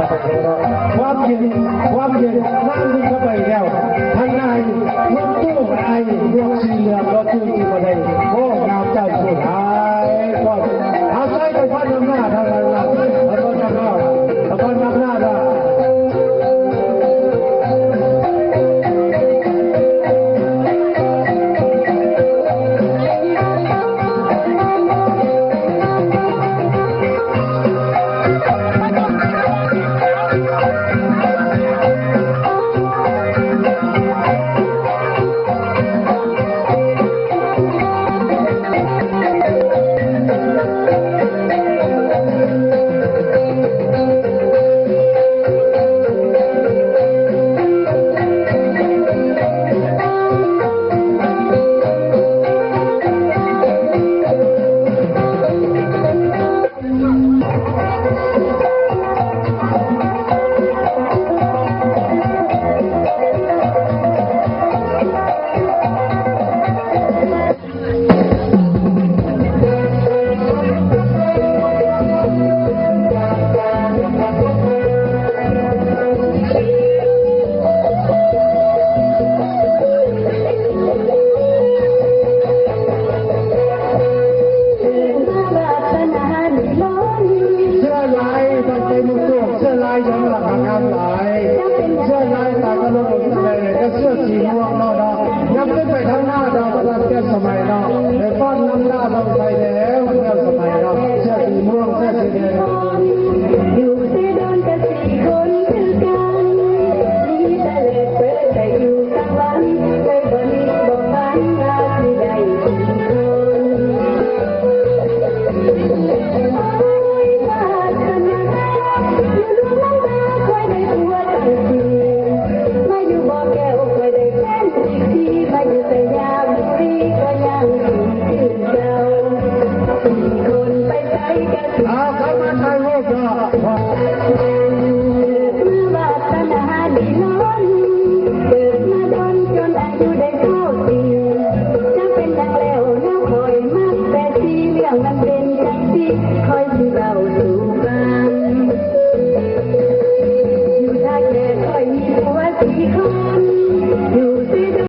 ຄວາມເຢັນ ຄວາມເຢັນ ນ້ຳມັນເຂົ້າໄປແລ້ວ ທາງໃນ ລູກຕູ້ໄອ ໝວກສີເຫຼືອງ ກໍຈື່ທີ່ບໍ່ໄດ້ ໂອ້ ງາມໃຈສຸດທ້າຍ ກໍອາໄສໄປພັນນຳໜ້າ ທາງນັ້ນລະ ພັນນຳໜ້າ ພັນນຳໜ້າລະ. ເສື້ອລາຍ ຕ້ອງເປັນໝູ່ໂຕກ ເສື້ອລາຍຍັງລະຫາງາມຫຼາຍ ເສື້ອລາຍຕາກະໂລກ ແລະ ກະເສື້ອສີມ່ວງເນາະ ເນາະ ຍັບຂຶ້ນໄປທາງໜ້າດາວ ປະດັບແກ່ນສະໄໝເນາະ ໄດ້ຟ້ອນນຳໜ້າດວງໄຟແລ້ວ ແກ້ວສະໄໝເນາະ ເສື້ອສີມ່ວງ ເສື້ອສີແດງ.